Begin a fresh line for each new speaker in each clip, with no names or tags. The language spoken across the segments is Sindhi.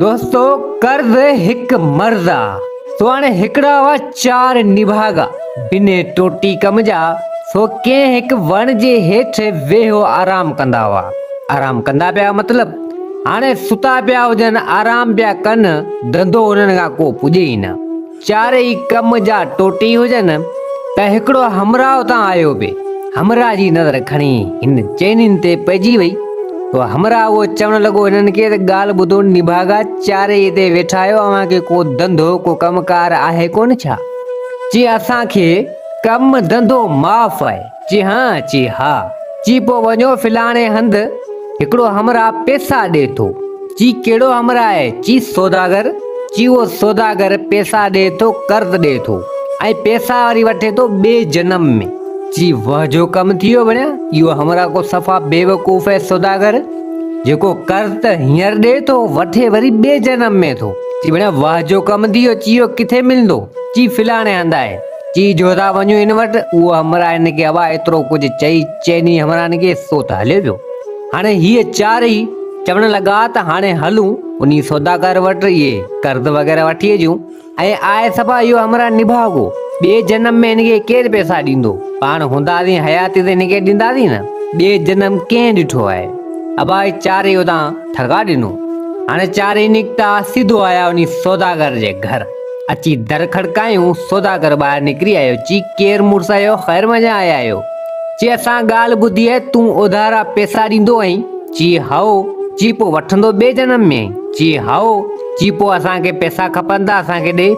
دوستو قرض هڪ مرض آ. سو هاڻي هڪڙا هئا چار نڀاڳا، بنهه ٽوٽي ڪم جا، سو ڪنهن هڪ وڻ جي هيٺ ويهو آرام ڪندا هئا. آرام ڪندا پيا مطلب هاڻي ستا پيا هجن آرام پيا ڪن، ڌنڌو هنن کان ڪو پڄي ئي نه. چارئي ڪم جا ٽوٽي هجن ته هڪڙو همراهه اتان آيو پئي. همراهه جي نظر کڻي هن چئنين تي پئجي وئي. سو همراهه اهو چوڻ لڳو هنن کي ته ڳالهه ٻڌو نڀاڳا چارئي هتي ويٺا آهيو اوهان کي ڪو ڌنڌو ڪو ڪم ڪار آهي ڪونه ڇا؟ چي اسان کي ڪم ڌنڌو معاف آهي. چي ها؟ چي ها. چي پوء وڃو فلاڻي هنڌ هڪڙو همراهه پئسا ڏئي ٿو. چي ڪهڙو همراهه آهي؟ چي سوداگر. چي اهو سوداگر پئسا ڏئي ٿو، قرض ڏئي ٿو ۽ پئسا وري وٺي ٿو ٻئي جنم ۾. چي وهه جو ڪم ٿي ويو ڀڻيا، اهو همراهه ڪو صفا بيوقوف آهي سوداگر، جيڪو قرض ته هينئر ڏئي ٿو، وٺي وري ٻئي جنم ۾ ٿو. چي ڀڻيا وهه جو ڪم ٿي ويو، چي اهو ڪٿي ملندو؟ چي فلاڻي هنڌ آهي. چي جو ٿا وڃون هن وٽ، اهو همراهه هن کي ابا ايترو ڪجهه چئي چئني همراهن کي سو ته هليو ويو. هاڻي هيء چارئي چوڻ لڳا ته هاڻي هلون انهي سوداگر وٽ اهي قرض وغيره وٺي اچون ۽ آء صفا اهو همراهه نڀاڳو، ٻئي جنم ۾ هن کي ڪير پئسا ڏيندو؟ پاڻ هونداسين حياتي ته هن کي ڏينداسين نه، ٻئي جنم ڪنهن ڏٺو آهي؟ ابا هي چارئي اتان ٺڳا ڏنو. هاڻي چارئي نڪتا سڌو آيا انهي سوداگر جي گهر. اچي در کڙڪايون، سوداگر ٻاهر نڪري آيو، چي، ڪير مڙس آهيو، خير منجهان آيا آهيو؟ چي، اسان ڳالهه ٻڌي آهي، تون اوڌارا پئسا ڏيندو آهين؟ چي، هائو. چي، پوء وٺندو ٻئي جنم ۾ آهين؟ چي، هائو. چي، پوء اسان کي پئسا کپن ٿا، اسان کي ڏي.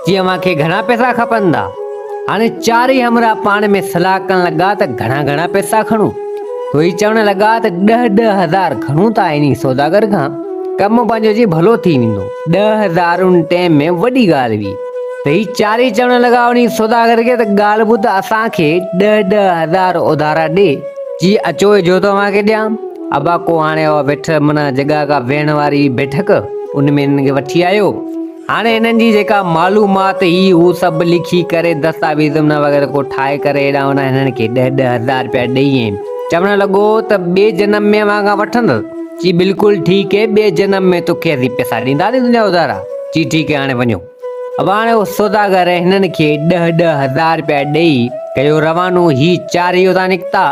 چي، اوهان کي گهڻا پئسا کپن ٿا؟ هاڻي چارئي همراهه پاڻ ۾ صلاح ڪرڻ لڳا ته گهڻا گهڻا پئسا کڻون؟ سو هي چوڻ لڳا ته ڏهه ڏهه هزار کڻون ٿا انهي سوداگر کان. ڪم پنهنجو جي ڀلو ٿي ويندو. 10,000 ان ٽيم ۾ وڏي ڳالهه هئي ته هي چارئي چوڻ لڳا انهي سوداگر کي ته ڳالهه ٻڌ اسان کي ڏهه ڏهه هزار اڌارا ڏي. چي اچو اجهو ٿو اوهان کي ڏيان. ابا ڪو هاڻي اها ويٺ معنيٰ جڳهه ڪا ويهڻ واري بيٺڪ ان ۾ هنن کي وٺي آيو. هاڻي هنن جي جيڪا معلومات هئي هو سڀ لکي ڪري دستاويز معنيٰ وغيره ڪو ٺاهي ڪري هيڏانهن هوڏانهن هنن کي ڏهه ڏهه هزار رپيا ڏئي ۽ چوڻ لڳو ته ٻئي جنم ۾ اوهان کان وٺندس. چي بلڪل ٺيڪ هي ٻئي جنم ۾ توکي اسين پئسا ڏينداسين تنهنجا اڌارا. چي ٺيڪ هي هاڻي وڃو. ابا هاڻي اهو سوداگر هنن کي ڏهه ڏهه هزار رپيا ڏئي ڪيو روانو. هي چارئي اتان نڪتا.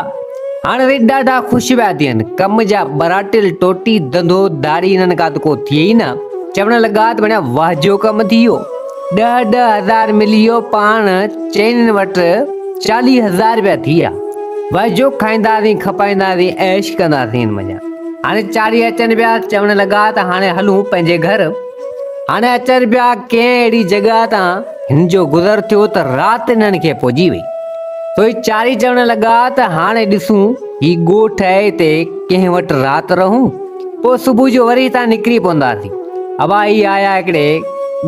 هاڻي وري ڏاڍا خوش پيا ٿين. ڪم جا ٻراٽيل ٽوٽي ڌنڌو ڌاڙي هنن کان ته ڪو ٿئي ئي نه. چوڻ لڳا ته بڻيا واهه جو ڪم ٿي ويو. ڏهه ڏهه هزار ملي ويو پاڻ چئنين وٽ 40 هزار رپيا ٿي ويا. وجهو کائينداسين کپائينداسين عيش ڪنداسين منجهان. هاڻي چارئي اچن پيا چوڻ لڳا ته هاڻي هلون پنهنجي گهر. هاڻي اچن پيا ڪنهن اهڙي جڳهه تان هن جو گذر ٿيو ته رات هنن کي پهچي وئي. سو هي چارئي چوڻ لڳا ته هاڻي ڏسون هي ڳوٺ آهي هتي ڪنهن وٽ رات رهون پوء صبح جو وري هتان نڪري پونداسين. ابا هي آيا هڪڙي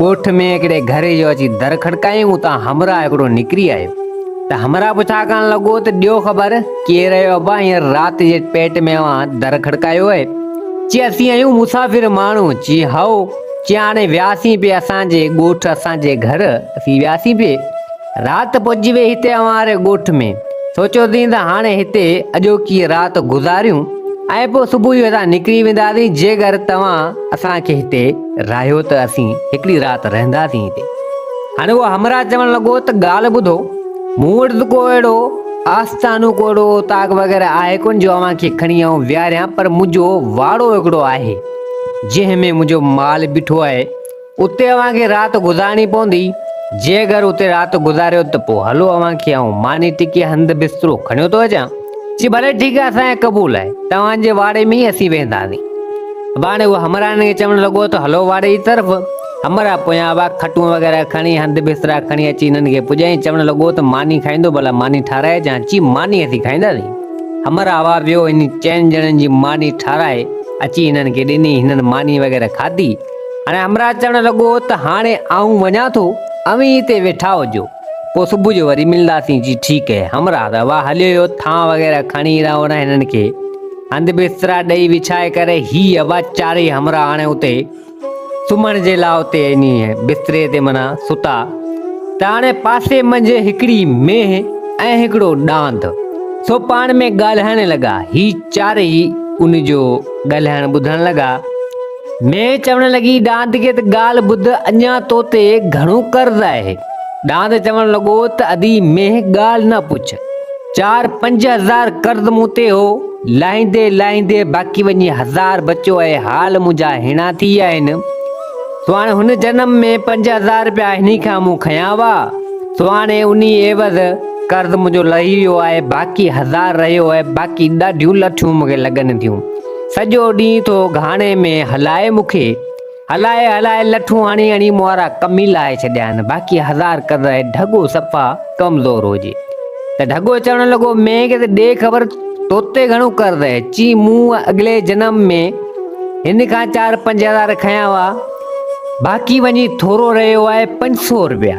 ڳوٺ ۾ هڪڙي گهر جو اچي در کڙڪايائون اتان همراهه هڪڙو نڪري آيو. ته همراهه پڇا ڪرڻ لڳو ته ڏيو خبر ڪير آهيو ابا هينئر رات جي پيٽ ۾ اوهان در کڙڪايو آهي؟ چي اسين آهيون مسافر ماڻهو. چي هائو. چي هاڻي وياسين پئي اسان جي ڳوٺ اسان جي گهر اسين وياسين پئي رات پهچي وئي هتي اوهان واري ڳوٺ ۾ سوچيوسين ته هاڻي هتي اڄوڪي رات گذاريون ۽ پوء صبح جو هتان نڪري وينداسين جيڪر توهان اسان کي هتي راهيو ته اسين هڪڙي رات رهنداسين هتي. هاڻي اهو همراهه چوڻ لڳو ته ڳالهه ٻڌو، مون وٽ ته ڪو اهڙو آستانو ڪو اهڙو اوطاق وغيره آهي ڪونه جو اوهان کي کڻي آئون ويهاريان پر منهنجو واڙو هڪڙو آهي جنهن ۾ منهنجو مال بيٺو آهي اتي اوهان کي رات گذارڻي پوندي جي اگر اتي رات گذاريو ته پوء هلو اوهان کي آئون ماني ٽڪي هنڌ بسترو کڻيو ٿو اچان. چي ڀلي ٺيڪ آهي اسان کي قبول آهي توهان جي واڙي ۾ ئي اسين ويهنداسين. اباڻي اهو همراهن کي چوڻ لڳو ته هلو واڙي جي طرف. همراهه پويان ابا کٽون وغيره کڻي هنڌ بسترا کڻي اچي هنن کي پڄائين چوڻ لڳو ته ماني کائيندو ڀلا ماني ٺاهرائي اچان چي ماني اسين کائينداسين. همراهه هوا ويو انهي چئن ڄڻن جي ماني ٺاهرائي اچي هنن کي ڏني هنن ماني وغيره کاڌي. هاڻي همراهه چوڻ لڳو ته هاڻي آئون وڃان ٿو اوهين هتي ويٺا هجو. پوء صبح جو وري ملنداسين چي ٺيڪ اهي. همراهه ته هوا هليو ويو ٿانء وغيره کڻي هيڏانهن هوڏانهن هنن کي هنڌ بسترا ڏئي وڇائي ڪري هي ابا چارئي همراهه هاڻي اتي سمهڻ جي لاء اتي انهيء بستري تي معنيٰ ستا ته هاڻي پاسي منجهه هڪڙي مينهن ۽ هڪڙو ڏاند سو پاڻ ۾ ڳالهائڻ لڳا. هي چارئي ان جو ڳالهائڻ ٻڌڻ لڳا. مينهن چوڻ لڳي ڏاند کي ته ڳالهه ٻڌ اڃا تو تي گهڻو قرض آهي. ڏاند چوڻ لڳو ته ادي مينهن ڳالهه نه پڇ. 4-5 هزار قرض مون تي هو، لاهيندي لاهيندي باقي وڃي هزار بچيو آهي، حال منهنجا هيڻا ٿي ويا آهن. سو هاڻي هن جنم ۾ 5000 رپيا هني کان مون کنيا هئا، سو هاڻي انهي عيوض قرض منهنجو لهي ويو آهي، باقي هزار رهيو آهي، باقي ڏاڍيون لٺيون مون کي لڳن ٿيون. سڄو ڏينهن ٿو گهاڻي ۾ هلائي مون کي. هلائي هلائي لٺون هڻي هڻي مون وارا ڪم ئي لاهي ڇڏيا آهن، باقي هزار قرض آهي، ڍڳو صفا ڪمزور هجي. ته ڍڳو چوڻ لڳو، مينهن کي ته ڏي خبر توتي گهڻو قرض آهي؟ چي مون اڳلي جنم ۾ هن کان 4-5 هزار کنيا هئا، باقي وڃي ٿورو رهيو آهي 500 رپيا.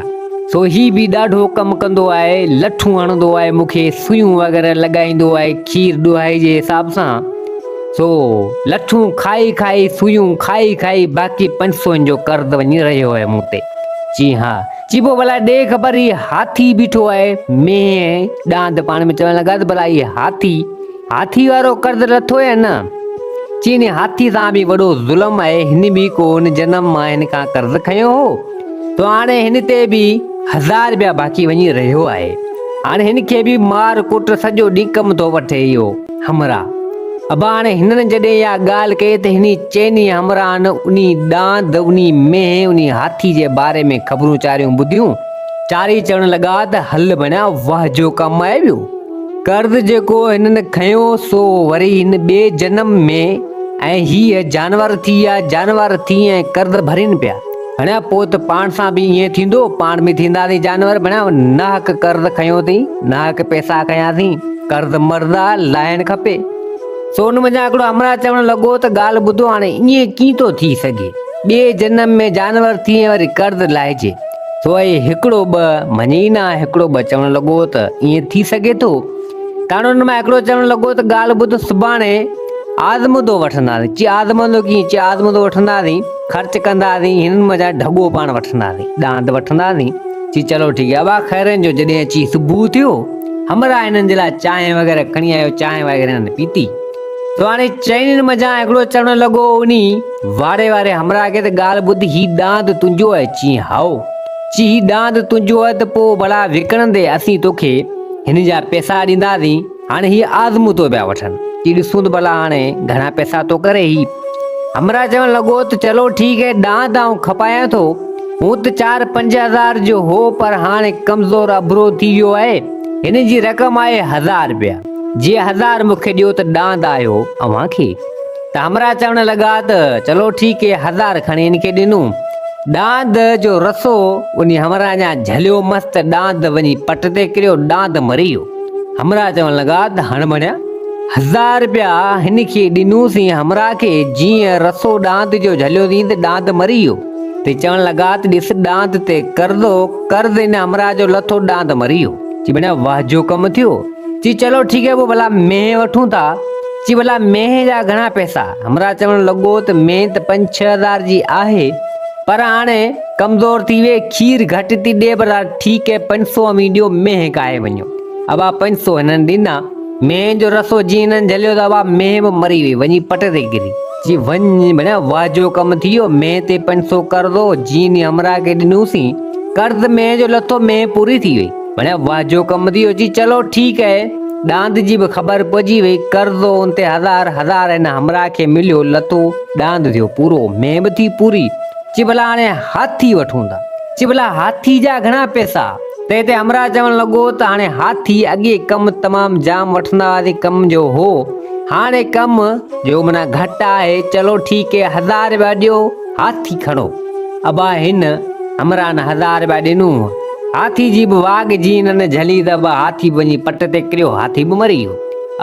سو هي به ڏاڍو ڪم ڪندو آهي، لٺون هڻندو آهي، مون کي سوئيون وغيره لڳائيندو آهي کير ڏوهائي جي حساب سان. سو لٺون کائي کائي، سوئيون کائي کائي باقي 500 هن جو قرض وڃي رهيو آهي مون تي. چي ها. چي پوء ڀلا ڏي خبر هي هاٿي بيٺو آهي. مينهن ۽ ڏاند پاڻ ۾ چوڻ لڳا ته ڀلا هي هاٿي، هاٿي وارو قرض لٿو يا نه؟ چي انهي هاٿي سان به وڏو ظلم آهي، هن به ڪو هن جنم مان هن کان قرض کنيو هو، سو هاڻي هن تي به هزار رپيا باقي وڃي رهيو آهي. هاڻي هن کي به مار ڪٽ سڄو ڏينهن ڪم ٿو وٺي اهو همراهه. ابا هاڻي هنن جڏهن اها ڳالهه ڪئي ته هني چئني همراهن انهي ڏاند، انهي مينهن، انهي هاٿي جي باري ۾ خبرون چاريون ٻڌيون. چارئي چوڻ لڳا ته هل بڻيا واهه جو ڪم آئي ويو. قرض جيڪو هنن کنيو سو وري هن ٻئي جنم ۾ ۽ هيء جانور ٿي يا جانور ٿي ۽ قرض ڀرين پيا. ڀڻيا پوء ته پاڻ سان به ائين ٿيندو، پاڻ به ٿينداسين جانور. ڀڻيا ناحق قرض کنيو اٿئي، ناحق پئسا کنياسين، قرض مرض آ، لاهڻ کپي. سو ان منجهان هڪڙو همراهه چوڻ لڳو ته ڳالهه ٻڌو هاڻي ائين ڪيئن ٿو ٿي سگهي، ٻئي جنم ۾ جانور ٿي ۽ وري قرض لاهجي. سو اهي هڪڙو ٻه مڃي ئي نه، هڪڙو ٻه چوڻ لڳو ته ائين ٿي سگهي ٿو. تاڻ انهن مان هڪڙو چوڻ لڳو ته ڳالهه ٻڌ سڀاڻي آزمودو وٺنداسين. چي آزمودو ڪيئن؟ چي آزمودو وٺنداسين، خرچ ڪنداسين، هنن منجهان ڍڳو پاڻ وٺنداسين، ڏاند وٺنداسين. چي چلو ٺيڪ آهي ابا خيرن جو جڏهن اچي صبح ٿيو، همراهه هنن جي لاء چانهه وغيره کڻي آيو، چانهه وغيره هنن پيتي. سو هاڻي چئنين منجهان هڪڙو چوڻ لڳو انهي واري واري همراهه کي ته ڳالهه ٻڌ هي ڏاند تنهنجو آهي؟ چيائين هائو. چي هي ڏاند تنهنجو آهي ته پوء ڀلا وڪڻندي اسين توکي هن جا پئسا ڏينداسين. هاڻي هي آزمودو پيا وٺن. چي ڏسون ته ڀلا هاڻي گهڻا پئسا ٿو ڪري هي. همراهه چوڻ لڳو ته چلو ٺيڪ هي ڏاند آئون کپايان ٿو. هون ته 4-5 هزار جو هو پر هاڻي ڪمزور اڀرو ٿي ويو آهي. هن جي رقم آهي هزار رپيا. جي هزار مون کي ڏيو ته ڏاند آيو اوهان کي. ته همراهه چوڻ لڳا ته چلو ٺيڪ هي هزار کڻي هن کي ڏنو. ڏاند جو رسو انهي همراهه اڃا جهليو مس ته ڏاند وڃي پٽ تي ڪريو، ڏاند مري ويو. همراهه چوڻ لڳا ته هڻ ڀڻيا هزار رپيا هن کي ڏنوسين همراهه کي جيئن رسو ڏاند جو جهليوسين ته ڏاند مري ويو. ته چوڻ لڳا ته ڏس ڏاند تي قرض هو، قرض هن همراهه جو لٿو ڏاند مري ويو. چي ڀڻيا واهه جو ڪم ٿيو. چي چلو ٺيڪ هي پوء ڀلا مينهن وٺون ٿا. چي ڀلا مينهن جا گهڻا پئسا؟ همراهه چوڻ لڳو ته مينهن ته 5-6 هزار جي آهي پر هاڻي ڪمزور ٿي وئي کير گهٽ ٿي ڏي پر ٺيڪ هي 500 اوهين ڏيو مينهن ڪاهي وڃو. ابا 500 هنن ڏنا. مينهن جو رسو جيئن هنن جهليو ته ابا مينهن به مري وئي وڃي پٽ تي ڪري. چي وڃ ڀڻيا واهه جو ڪم ٿي ويو مينهن تي 500 قرض هو جيئن ئي همراهه کي ڏنوسين قرض مينهن جو لٿو مينهن پوري ٿي وئي. ڀڻيا واهه جو ڪم ٿي ويو چي چلو ٺيڪ اهي. ڏاند جي به خبر پئجي وئي قرض هو ان تي هزار هزار هن همراهه کي مليو لٿو ڏاند ٿيو پورو مينهن به ٿي پوري. چي ڀلا هاڻي هاٿي وٺون ٿا. چي ڀلا هاٿي جا گهڻا پئسا؟ تنهن تي همراهه چوڻ لڳو ته هاڻي هاٿي اڳي ڪم تمام جام وٺندا هئاسين ڪم جو هو هاڻي ڪم جو معنيٰ گهٽ آهي چلو ٺيڪ هي هزار رپيا ڏيو هاٿي کڻو. ابا هن همراهن هزار رپيا ڏنو. هاٿي جي به واڳ جي هنن جهلي ته ابا هاٿي به وڃي پٽ تي ڪريو هاٿي به مري ويو.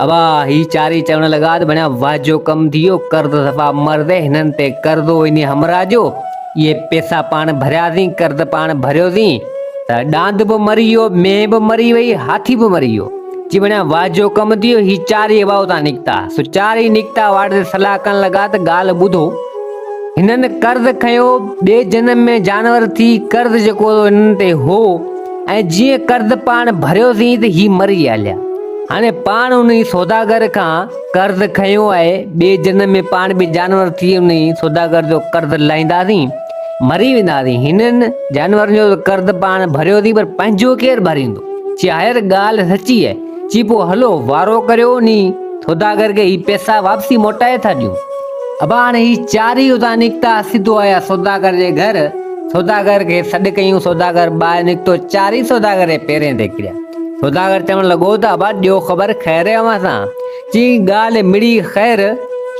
ابا هي چارئي چوڻ لڳا ته ڀڻيا واهه جو ڪم ٿي ويو قرض صفا مرض هنن تي قرض هو انهي همراهه جو اهي پئسا پاڻ ڀرياسين قرض پاڻ ڀريوسين ته ڏاند به مري ويو مينهن به مري وئي هاٿي به مري ويو. چي ڀڻيا واهه جو ڪم ٿي ويو هي چارئي ابا اتان نڪتا سو چارئي نڪتا واڙ تي صلاح ڪرڻ لڳا ته ڳالهه ٻڌو هنن قرض کنيو، ٻئي جنم ۾ جانور ٿي قرض جيڪو هنن تي هو ۽ جيئن قرض پاڻ ڀريوسين ته هي مري هليا. هاڻي پاڻ انهي سوداگر کان قرض کنيو آهي، ٻئي جنم ۾ پاڻ به جانور ٿي انهي سوداگر جو قرض لاهينداسين، مري وينداسين. هنن جانورن جو ته قرض پاڻ ڀريوسين پر پنهنجو ڪير ڀريندو؟ چي هائر ڳالهه سچي آهي. چي پوء هلو وارو ڪريو انهي سوداگر کي هي پئسا واپسي موٽائي ٿا ڏيون. ابا هاڻي هي چارئي اتان نڪتا سڌو آيا سوداگر جي گهر. سوداگر کي سڏ ڪيون، سوداگر ٻاهر نڪتو، چارئي سوداگر جي پيرين تي ڪريا. سوداگر چوڻ لڳو ته ابا ڏيو خبر خير اوهان سان؟ چي ڳالهه مڙئي خير،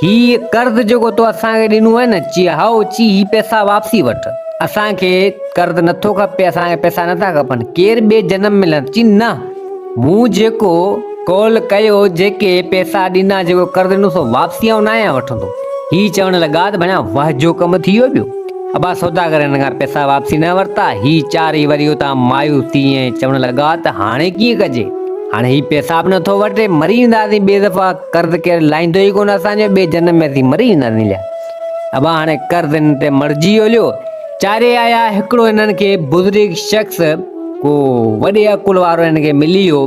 هي قرض جيڪو تو اسان کي ڏنو آهي نه؟ چي هائو، چي هي پئسا واپسي وٺ، اسان کي قرض نٿو کپي، اسان کي پئسا نٿا کپن، ڪير ٻئي جنم ۾ لهندو؟ چي نه، مون جيڪو قول ڪيو، جيڪي پئسا ڏنا، جيڪو قرض ڏنو سو واپسي آئون ناهيان وٺندو. هي چوڻ لڳا ته ڀڃان واهه جو ڪم ٿي ويو ٻيو. ابا سوداگر هن کان پئسا واپسي نه ورتا. هي چارئي وري اتان مايوس ٿي ۽ چوڻ لڳا ته هاڻي ڪيئن ڪجي؟ هاڻي هي پئسا به نٿو وٺي، مري وينداسين ٻئي دفعا قرض ڪير لاهيندو ئي ڪونه اسان جو، ٻئي جنم ۾ اسين مري وينداسين ليا. ابا هاڻي قرض هن تي مڙجي ويو ليو. چارئي آيا، هڪڙو هنن کي بزرگ شخص ڪو وڏي عقل وارو هن کي ملي ويو.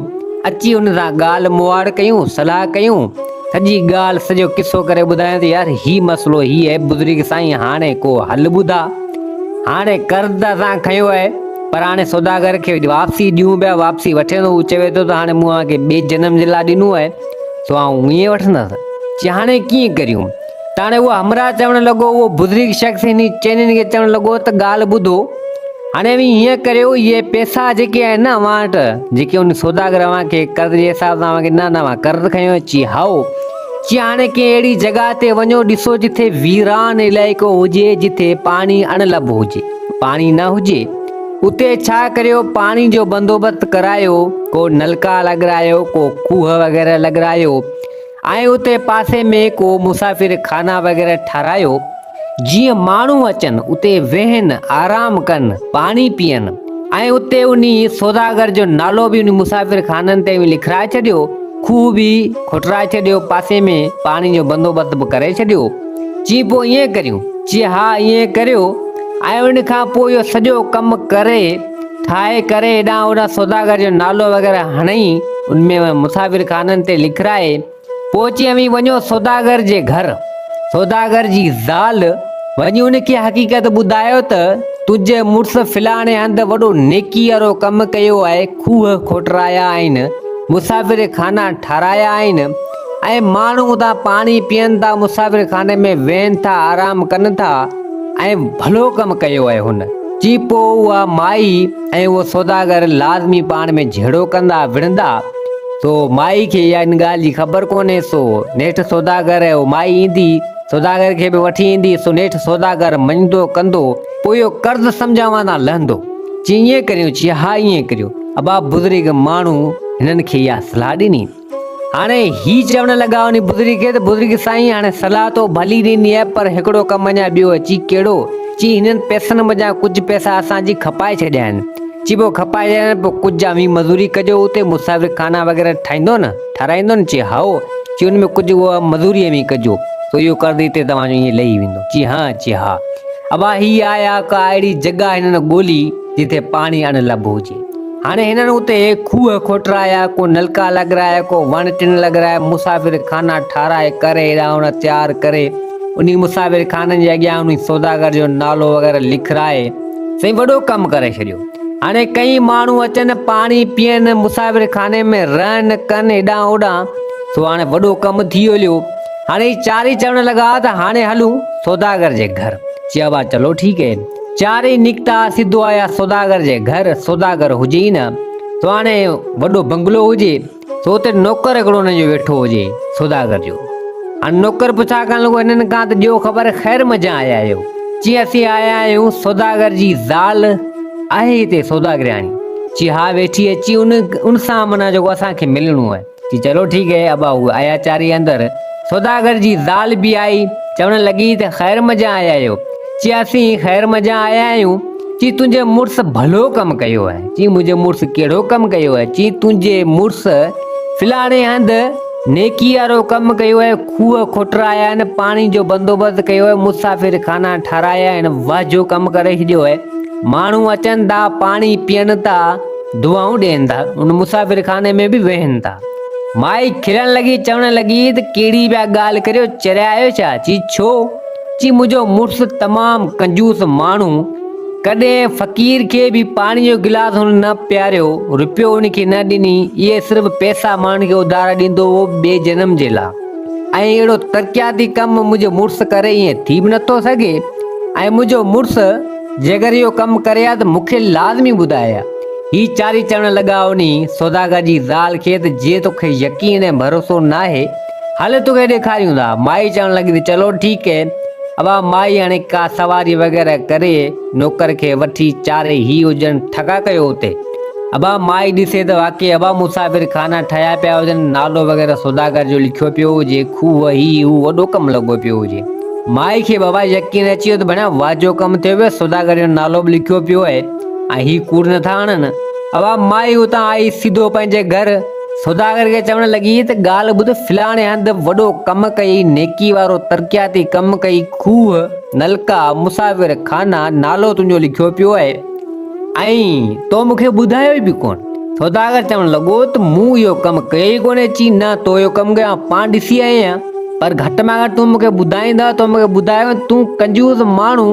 اچي هن سان ڳالهه مهاڙ ڪيون، صلاح ڪيون. سڄي ڳالهه سڄو قصو ڪري ٻڌايائين ته يار هي مسئلو هي آهي بزرگ سائين هاڻي ڪو حل ٻڌا. هاڻي قرض ته اسان کنيو آهي پر هاڻي سوداگر کي واپسي ڏيون پيا واپسي وٺي ٿو هو چوي ٿو ته هاڻي مون اوهان کي ٻئي جنم جي لاء ڏنو آهي سو آئون ائين وٺندس. چي هاڻي ڪيئن ڪريون؟ ته هاڻي اهو همراهه چوڻ لڳو اهو بزرگ شخص هن چئنين کي چوڻ لڳو ته ڳالهه ٻڌو هاڻي اوهين هيئن ڪريو، اهي پئسا جيڪي آهن نه اوهان وٽ، جيڪي ان سوداگر اوهان کي قرض جي حساب سان اوهان کي ڏنا نه اوهان قرض کنيو آهي؟ چي، هائو. چي، هاڻي ڪنهن اهڙي جڳهه تي وڃو، ڏسو جٿي ويران علائقو هجي، جٿي پاڻي اڻلڀ هجي، پاڻي نه هجي. اتي ڇا ڪريو، پاڻي جو بندوبست ڪرايو، ڪو نلڪا لڳرايو، ڪو کوهه وغيره لڳرايو ۽ اتي پاسي ۾ ڪو مسافر خانا وغيره ٺارايو. جيئن ماڻهو اچن، اتي ويهن، آرام ڪن، پاڻي پيئن ۽ اتي انهي سوداگر جو نالو به انهي مسافر خانن تي اوهين لکرائي ڇڏيو، کوهه به کوٽرائي ڇڏيو، پاسي ۾ پاڻي جو بندوبست به ڪري ڇڏيو. چي پوء ائين ڪريون؟ چي ها ائين ڪريو ۽ ان کان پوء اهو سڄو ڪم ڪري، ٺاهي ڪري هيڏانهن هوڏانهن سوداگر جو نالو وغيره هڻئي ان ۾ مسافر خانن تي لکرائي، پوء چي اوهين وڃو سوداگر جي گهر. سوداگر جي زال وڃي ان کي حقيقت ٻڌايو ته تنهنجي مڙس فلاڻي هنڌ وڏو نيڪي وارو ڪم ڪيو آهي، کوهه کوٽرايا آهن، مسافر خانا ٺارايا آهن ۽ ماڻهو اتان پاڻي پيئن ٿا، مسافر خاني ۾ ويهن ٿا، آرام ڪن ٿا ۽ ڀلو ڪم ڪيو آهي هن. چي پوء اها مائي ۽ اهو سوداگر لازمي پاڻ ۾ جهيڙو ڪندا، وڙهندا. سو مائي کي اها ان ڳالهه جي خبر ڪونهي، سو نيٺ سوداگر ۽ مائي ايندي، سوداگر کي به وٺي ايندي، سو نيٺ سوداگر مڃندو ڪندو، پوء اهو قرض سمجهان واندا لهندو. چي ائين ڪريون؟ چي ها ائين ڪريو. ابا بزرگ ماڻهو هنن کي اها صلاح ڏني. هاڻي هي چوڻ لڳا انهي بزرگ کي ته بزرگ سائين هاڻي صلاح تو ڀلي ڏني آهي پر هڪڙو ڪم اڃا ٻيو آهي. چي ڪهڙو؟ چي هنن پئسن منجهان ڪجهه پئسا اسان جي کپائي ڇڏيا آهن. چي پوء کپائي ڇڏيا آهن پوء ڪجهه اوهين مزوري ڪجو اتي مسافر خانا وغيره ٺاهيندو نه ٺاراهيندو نه چي هائو چي ان ۾ ڪجهه اها مزوري اوهين ڪجو سو اهو قرض هتي توهان جو ائين لهي ويندو چي ها چي ها ابا هي آيا ڪا اهڙي جڳهه هنن ڳولي جتي پاڻي اڻ لڀ هجي هاڻي هنن اتي کوهه کوٽرايا ڪو نلڪا لڳرايا ڪو وڻ ٽڻ لڳرايا مسافر خانا ٺاراهي ڪري هيڏانهن هوڏانهن تيار ڪري انهي مسافر خانن جي اڳيان انهي سوداگر جو نالو وغيره لکرائي سائين وڏو ڪم ڪري ڇڏيو. هاڻي ڪئين ماڻهو اچن، پاڻي پيئن، مسافر خاني ۾ رهن ڪن هيڏانهن هوڏانهن، سو هاڻي وڏو ڪم ٿي هليو. هاڻي هي چارئي چوڻ لڳا ته هاڻي هلون سوداگر جي گهر. چي ابا چلو ٺيڪ هي. چارئي نڪتا سڌو آيا سوداگر جي گهر، سوداگر هجي ئي نه، سو هاڻي وڏو بنگلو هجي. سو اتي نوڪر هڪڙو انهن جو ويٺو هجي، سوداگر جو. هاڻي نوڪر پڇا ڪرڻ لڳو هنن کان ته ڏيو خبر خير منجهان آيا آهيو؟ چي اسين آيا آهيون سوداگر جي زال آهي هتي سوداگرياڻي؟ چي ها ويٺي آهي. چي ان ان سان معنيٰ جيڪو اسان کي ملڻو آهي. چي چلو ٺيڪ آهي ابا هو آيا چارئي اندر. سوداگر جي زال به آئي چوڻ لڳي ته خير منجهان آيا آهيو؟ چي اسين خير منجهان آيا آهيون. چي تنهنجي مڙس ڀلو ڪم ڪيو آهي. چي منهنجي مڙس ڪهڙو ڪم ڪيو آهي؟ چي تنهنجي مڙس فلاڻي هنڌ نيڪي وارو ڪم ڪيو آهي، کوهه کوٽرايا آهن، پاڻي جو بندوبست ڪيو آهي، مسافر خانا ٺارايا آهن، واهه جو ڪم ڪري ڇڏيو آهي. ماڻهو اچن ٿا، پاڻي پيئن ٿا، دعائون ڏين ٿا، ان مسافر خاني ۾ به ويهن ٿا. مائي کلڻ لڳي چوڻ لڳي ته ڪهڙي پيا ڳالهه ڪريو چريا آهيو ڇا؟ چي ڇو؟ چي منهنجو مڙس تمام ڪنجوس ماڻهو ڪڏهن فقير کي به پاڻي جو گلاس هن نه پياريو، رپيو هن کي نه ڏني، اهي صرف پئسا ماڻهن کي اڌارا ڏيندو هو ٻئي جنم جي لا ۽ اهڙو ترقياتي ڪم منهنجو مڙس ڪري ائين ٿي به نٿو سگهي ۽ منهنجو مڙس جيڪر اهو ڪم ڪري ها ته مون کي لازمي ٻڌائي ها. هي چارئي چوڻ لڳا انهي سوداگر جي زال کي ته جي توکي يقين ۽ ڀروسو ناهي هل توکي ڏيکاريون ٿا. مائي چوڻ لڳي ته چلو ٺيڪ هي. ابا مائي هاڻي ڪا سواري وغيره ڪري نوڪر کي وٺي چارئي هي هجن ٺڪا ڪيو اتي. ابا مائي ڏسي ته واقعي ابا مسافر خانا ٺهيا پيا هجن نالو وغيره سوداگر جو لکيو پيو هجي کوهه هي هو وڏو ڪم لڳو پيو هجي. مائي کي بابا يقين اچي ويو ته ڀڻيا واهه جو ڪم ٿيو ويو سوداگر جو نالو به لکيو پيو آهي ۽ هي ڪوڙ نٿا هڻن. ابا مائي اتان آئي سڌو پنهنجي گهر. سوداگر کي چوڻ لڳي ته ڳالهه ٻڌ فلاڻي هنڌ وڏو ڪم ڪيئي نيڪي وارو ترقياتي ڪم ڪيئي کوهه، نلڪا، مسافر خانا، نالو تنهنجو لکيو پيو آهي ۽ تو مون کي ٻڌايو ئي به ڪونه. سوداگر چوڻ لڳو ته مون اهو ڪم ڪيو ئي ڪونهي چي نه تو اهو ڪم ڪيو آئون پاڻ ڏسي آئي آهيان پر گهٽ مان گهٽ تون مون کي ٻڌائيندو تو مون کي ٻڌايو تون ڪنجوس ماڻهو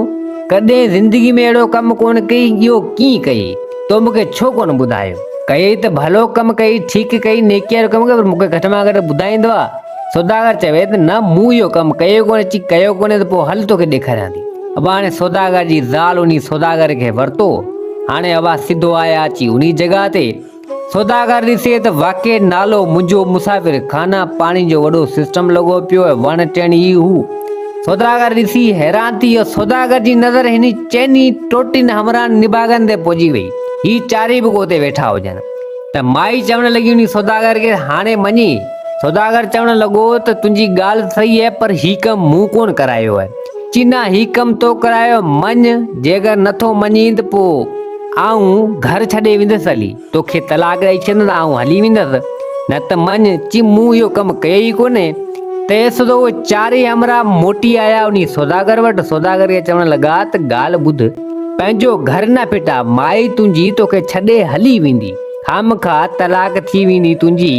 ڪڏهن زندگي ۾ اهڙو ڪم ڪونه ڪيئي اهو ڪيئن ڪيئي تو مون کي ڇو ڪونه ٻڌايو. ڪيئي ته ڀلو ڪم ڪيئي، ٺيڪ ڪيئي، نيڪيء وارو ڪم ڪيئي پر مون کي گهٽ مان گهٽ ٻڌائيندو ها. سوداگر چوي ته نه مون اهو ڪم ڪيو ڪونهي، چي ڪيو ڪونهي ته پوء هل توکي ڏيکاريان ٿي. ابا هاڻي سوداگر جي زال انهي سوداگر کي ورتو. هاڻي ابا سڌو آيا اچي انهي جڳهه تي. سوداگر ڏسي ته واقعي نالو منهنجو مسافر خانه پاڻي جو وڏو سسٽم لڳو پيو آهي، وڻ ٽڻ ئي هو. سوداگر ڏسي حيران ٿي ويو. سوداگر جي نظر هن چئني ٽوٽين همراهن نڀاڳن تي پهچي وئي. هي چارئي به اتي ويٺا هجن ته مائي چوڻ لڳي انهي سوداگر کي هاڻي مڃي؟ سوداگر چوڻ لڳو ته تنهنجي ڳالهه صحيح آهي پر هي ڪم مون ڪونه ڪرايو آهي. چي نه هي ڪم تو ڪرايو آهي مڃ، جيڪر نٿو مڃين ته پوء آئون گهر ڇڏي ويندس هلي، توکي طلاق ڏئي ڇڏيندس آئون هلي ويندس، نه ته مڃ، چي مون اهو ڪم ڪيو ئي ڪونهي. تنهن سڌو اهي چارئي همراهه موٽي آيا انهي سوداگر وٽ، سوداگر کي چوڻ لڳا ته ڳالهه ٻڌ، پنهنجو گهر نه ڦٽا، مائي تنهنجي توکي ڇڏي هلي ويندي، خامخواه طلاق ٿي ويندي تنهنجي،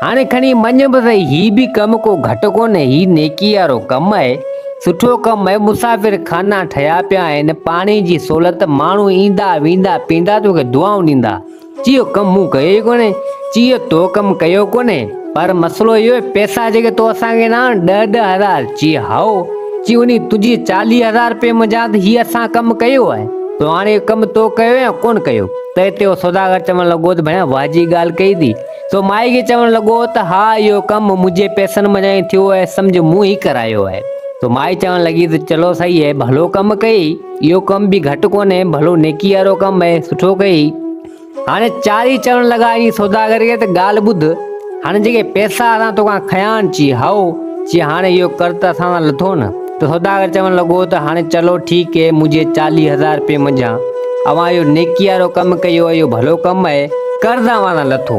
هاڻي کڻي مڃ به سهي، هي به ڪم ڪو گهٽ ڪونهي، هي نيڪي وارو ڪم آهي، سٺو ڪم آهي، مسافر خانا ٺهيا پيا آهن، پاڻي جي سهولت، ماڻهو ايندا ويندا پيندا توکي دعائون ڏيندا. چي اهو ڪم مون ڪيو ئي ڪونهي. چي اهو تو ڪم ڪيو ڪونهي، پر مسئلو اهو آهي پئسا جيڪي تو اسان کي ڏنا آهن ڏهه ڏهه هزار، چي هائو، چي انهي تنهنجي 40 هزار رپين منجهان ته هي اسان ڪم ڪيو آهي، تو هاڻي اهو ڪم تو ڪيو يا ڪونه ڪيو؟ ته اتي اهو سوداگر چوڻ لڳو ته ڀيڻا واهه جي ڳالهه ڪئي ٿي. سو مائي کي چوڻ لڳو ته ها اهو ڪم منهنجي پئسن منجهان ئي ٿيو آهي، سمجهه مون ئي ڪرايو آهي. سو مائي چوڻ لڳي ته چلو صحيح آهي ڀلو ڪم ڪيئي. اهو ڪم به گهٽ ڪونهي، ڀلو نيڪي وارو ڪم آهي، سٺو ڪيئي. هاڻي چارئي چوڻ لڳا ائين سوداگر کي ته ڳالهه ٻڌ، هاڻي جيڪي پئسا اسان توکان کنيا آهن، چي هائو، چي هاڻي اهو قرض ته اسان تان لٿو نه. ته سوداگر چوڻ لڳو ته هاڻي چلو ٺيڪ اهي، منهنجي 40 هزار رپين منجهان اوهان اهو نيڪي وارو ڪم ڪيو آهي، اهو ڀلو ڪم آهي، قرض اوهان تان لٿو.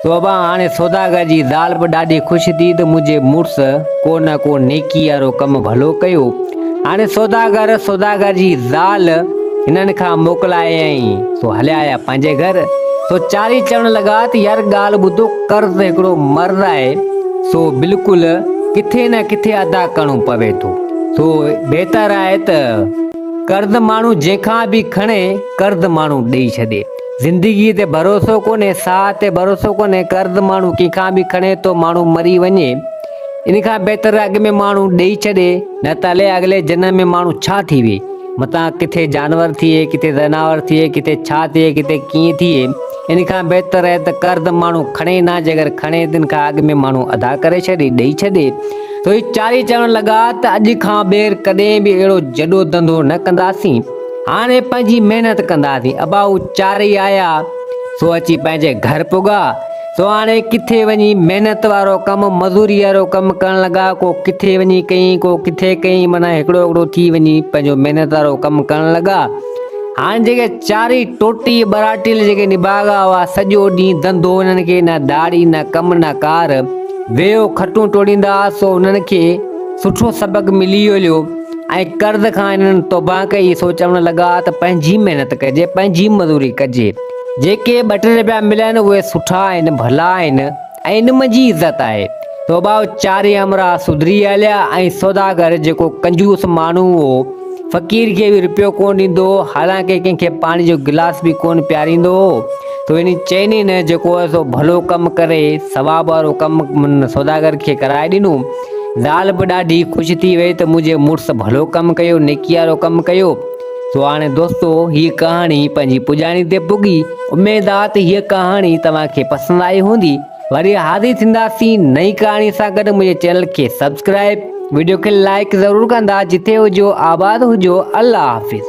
سو ابا هاڻي سوداگر جي زال به ڏاڍي خوش ٿي ته منهنجي مڙس ڪو نه ڪو نيڪي وارو ڪم ڀلو ڪيو. هاڻي سوداگر، سوداگر جي زال هنن کان موڪلايائين، سو هليا آيا پنهنجي گهر. سو چارئي چوڻ لڳا ته يار ڳالهه ٻڌو، قرض هڪڙو مرض آهي، سو بلڪل ڪٿي نه ڪٿي ادا ڪرڻو پوي ٿو. سو بهتر آهي ته قرض ماڻهو جنهن کان به کڻي، قرض ماڻهو ڏئي ڇڏي. زندگيء تي ڀروسو ڪونهي، ساهه تي ڀروسو ڪونهي، قرض ماڻهو ڪنهن کان به کڻي ٿو، ماڻهو مري وڃي. ان کان بهتر اڳ ۾ ماڻهو ڏئي ڇڏي نه ته الائي اڳلي جنم ۾ ماڻهو ڇا ٿي ويهي. متان ڪٿي جانور ٿئي، ڪٿي زناور ٿئي، ڪٿي ڇا ٿئي، ڪٿي ڪيئن ٿئي. ان کان بهتر آهي ته قرض ماڻهو کڻي نه، جيڪر کڻي ته ان کان اڳ ۾ ماڻهو ادا ڪري ڇڏي، ڏئي ڇڏي. سو هي چارئي چوڻ لڳا ته اڄ کان ٻيهر ڪڏهن به اهڙو جڏو ڌنڌو نه ڪنداسين. هاڻي پنهنجي محنت ڪنداسين. ابا هو چارئي آيا، سو اچي پنهنجي گهر پڳا. سو هاڻي ڪٿي وڃي محنت وارو ڪم، مزوري وارو ڪم ڪرڻ لڳا، ڪو ڪٿي وڃي ڪيائين، ڪو ڪٿي ڪيائين، معنيٰ هڪڙو هڪڙو ٿي وڃي پنهنجو محنت وارو ڪم ڪرڻ لڳا. هاڻي جيڪي چارئي ٽوٽي ٻراٽيل جيڪي نڀاڳا هئا، سڄو ڏينهن ڌنڌو انهن کي نه ڏاڙهي نه ڪم نه ڪار، ويهو کٽون ٽوڙيندا هئا، سو انهن کي سٺو سبق ملي هليو ۽ قرض کان انهن توبهه ڪئي، سو چوڻ لڳا ته پنهنجي محنت ڪجي، پنهنجي مزوري ڪجي. جيڪي ٻه ٽي رپيا ملن اهي سٺا آهن، ڀلا آهن. ۽ نه منهنجي عزت آهي. توبه چارئي همراهه سڌري هليا ۽ سوداگر جيڪو ڪنجوس ماڻهو هو، فقير کي به رپيو ڪونه ڏيندو هو، حالانڪه ڪنهن کي پاڻي جو گلاس به ڪونه پياريندو هو، سو انهن چئني نه جيڪو هو سو ڀلو ڪم ڪري ثواب وارو ڪم سوداگر کي ڪرائي ڏنو. زال به ڏاڍي خوش ٿي وئي ته منهنجي مڙس ڀلو ڪم ڪيو، نيڪي وارو ڪم ڪيو. سو هاڻي دوستو هيء ڪهاڻي پنهنجي پڄاڻي تي پڳي. اميد آ ته هيء ڪهاڻي توهان کي پسند آئي هوندي. وري حاضر ٿينداسين نئين ڪهاڻي سان گڏ منهنجي چينل کي سبسڪرائب وڊيو کي لائيڪ ضرور ڪندا جتي هجو آباد هجو الله حافظ.